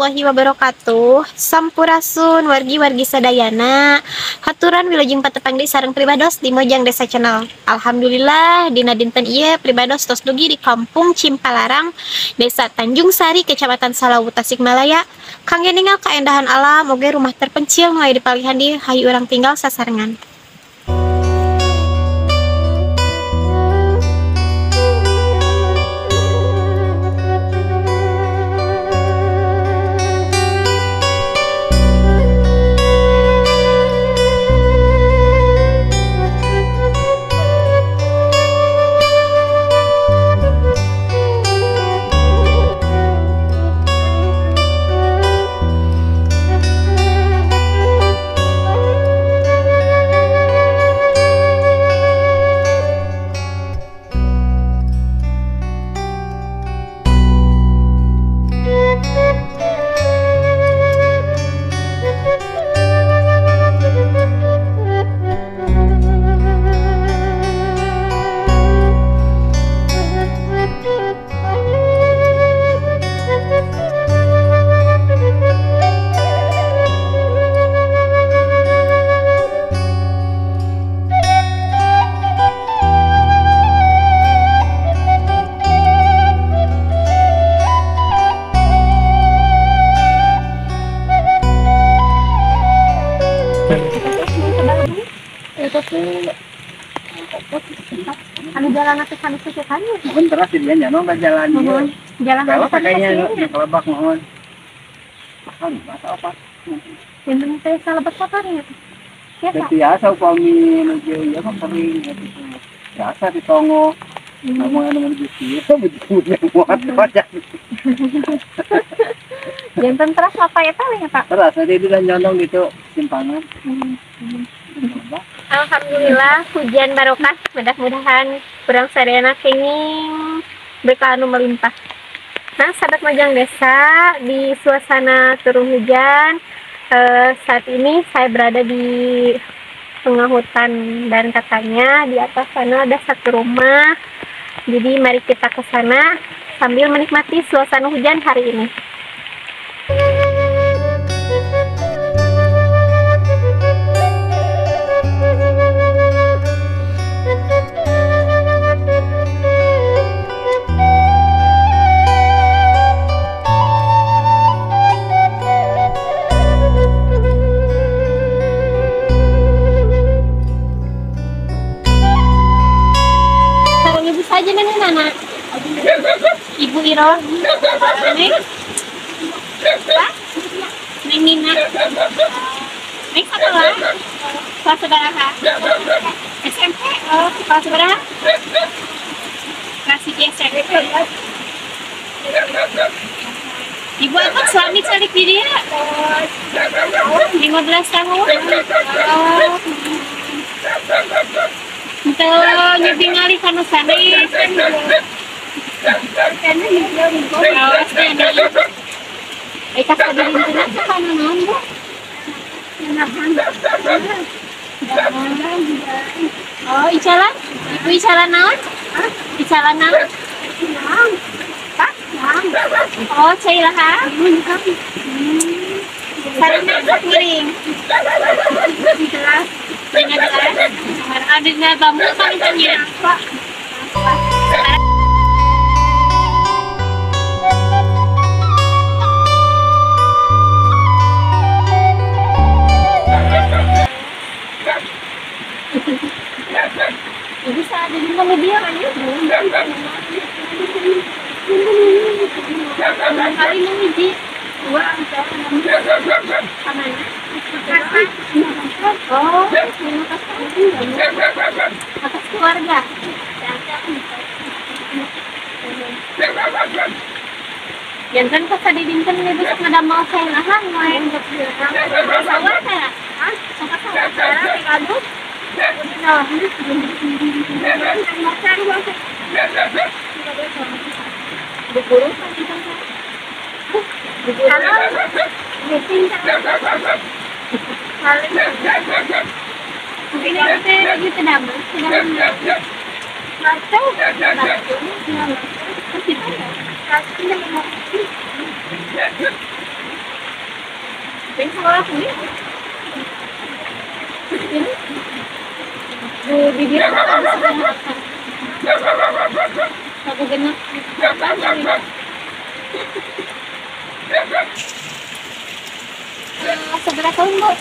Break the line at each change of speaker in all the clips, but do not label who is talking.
warahmatullahi wabarakatuh. Sampurasun wargi-wargi sadayana. Haturan wilujeng patepang deui sareng pribados di Mojang Desa Channel. Alhamdulillah dina dinten ieu pribados tos dugi di Kampung Cimpalarang, Desa Tanjung Sari, Kecamatan Salawu, Tasikmalaya. Kangge ningal kaendahan alam oge rumah terpencil nu aya dipalihan di hayu urang tinggal sasarengan. Anu jalan atas anu susukan
mohon terus dia nyano nggak jalan
mohon jalan
kalau pakainya kelebak mohon mahal masa apa
yang teh salebet motor ya
biasa biasa upami nuju ya mah sering gitu biasa di tongo namun anu menuju itu begitu yang muat pajak
jantan teras apa ya ya Pak
teras nanti itu dan nyondong gitu simpangan.
Alhamdulillah hujan barokah, mudah-mudahan kurang sadayana kenging berkah anu melimpah. Nah, sahabat Mojang Desa, di suasana turun hujan saat ini saya berada di tengah hutan dan katanya di atas sana ada satu rumah. Jadi mari kita ke sana sambil menikmati suasana hujan hari ini. Saja nih Nana, Ibu Iro, Neng, Neng Nina, Neng sekolah, kelas berapa? SMP, oh kelas berapa? Kelas 3 SMP. Ibu apa suami cari di dia? 15 tahun. Oh. Então, nyobi ngalih kana sanes. Eka sadinten kana naon, Bu? Oh, icalan? Ibu icalan naon? Icalan naon? Oh, cai laha. Sareng piring. Dengan gelas. Ada bambu kan misalnya. Ibu saat ini mobil kan ya? Kali ini dua oh, atas keluarga. Jantan pas di dinten ibu sok ngadamel saelahan wae. Sawah teh. Hah? Sok sawah teh aduh. Buburu Pengen sekolah sendiri. Ini Bu Bibi aku genap. Seberapa tahun, Bu? 15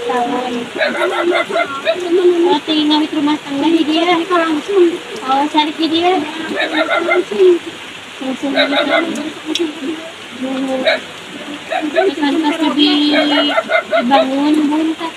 tahun. Oh, tinggal ngawit rumah tangga di dia. Oh, cari di dia. Langsung pas dibangun, bun, Kak.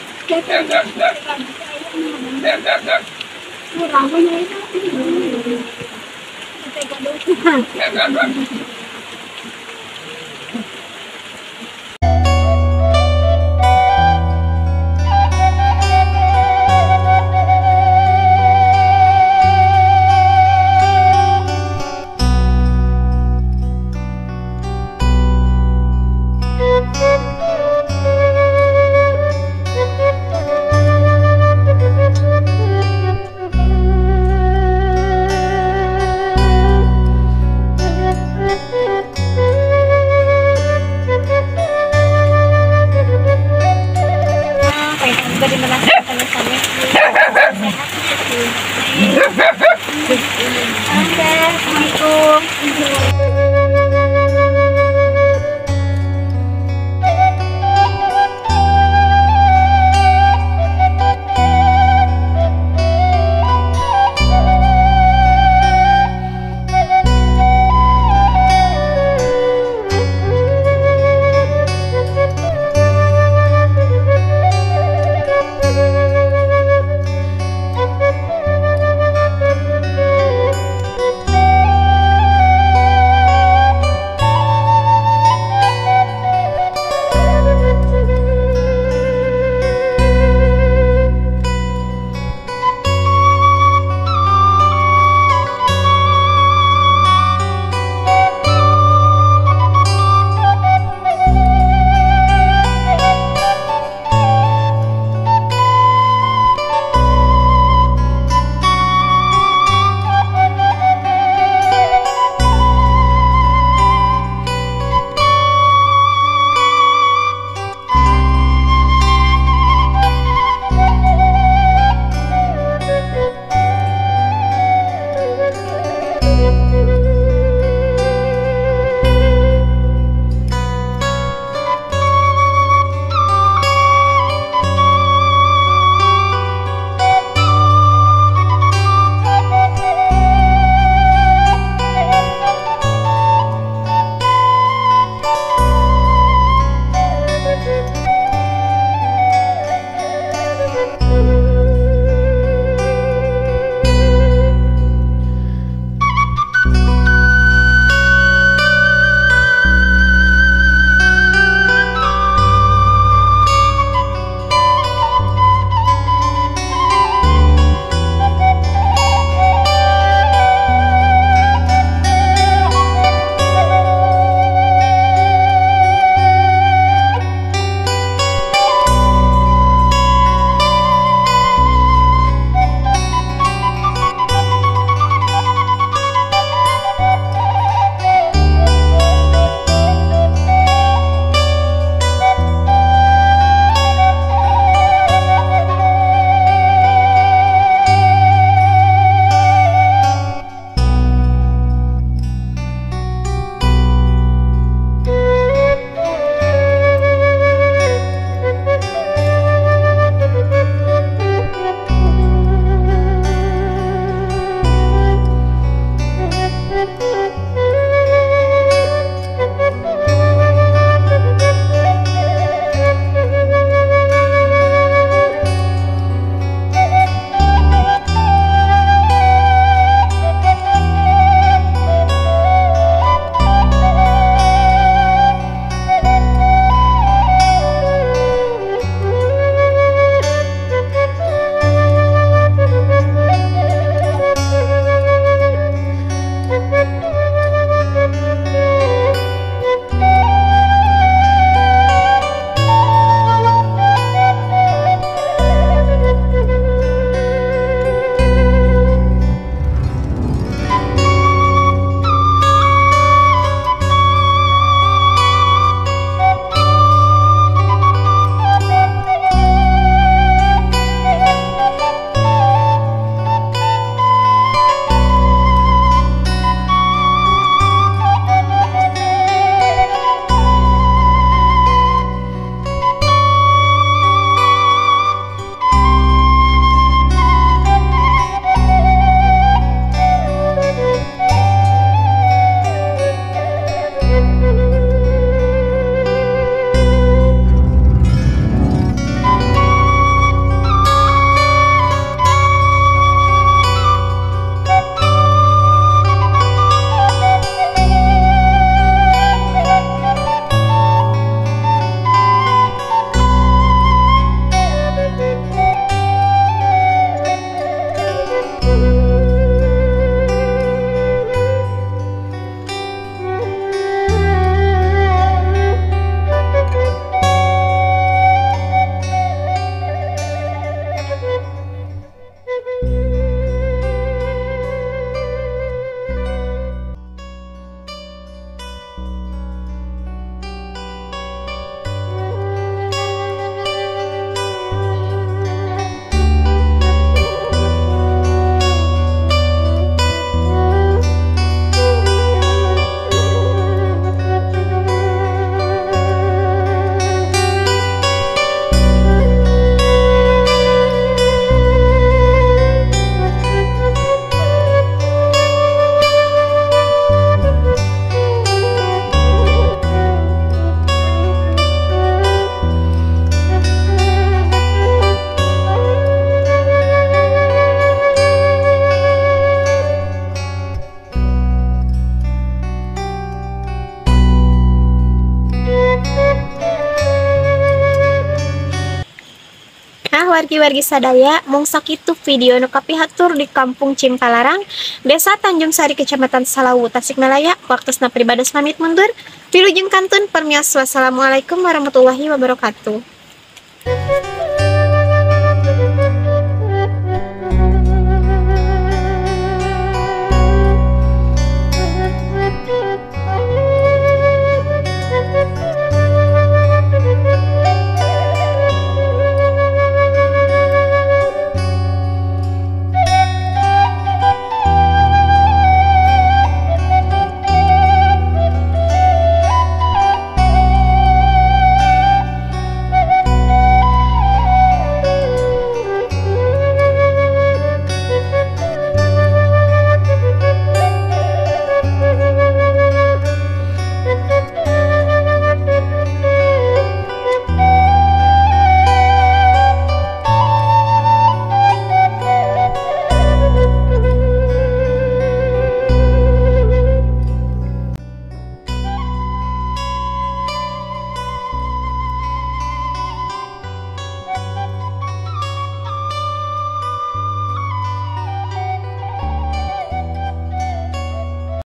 wargi-wargi sadaya, mung sakitu video nu kapihatur di Kampung Cimpalarang, Desa Tanjung Sari, Kecamatan Salawu, Tasikmalaya. Waktosna pribados pamit mundur. Wilujeng kantun, permios, wassalamualaikum warahmatullahi wabarakatuh.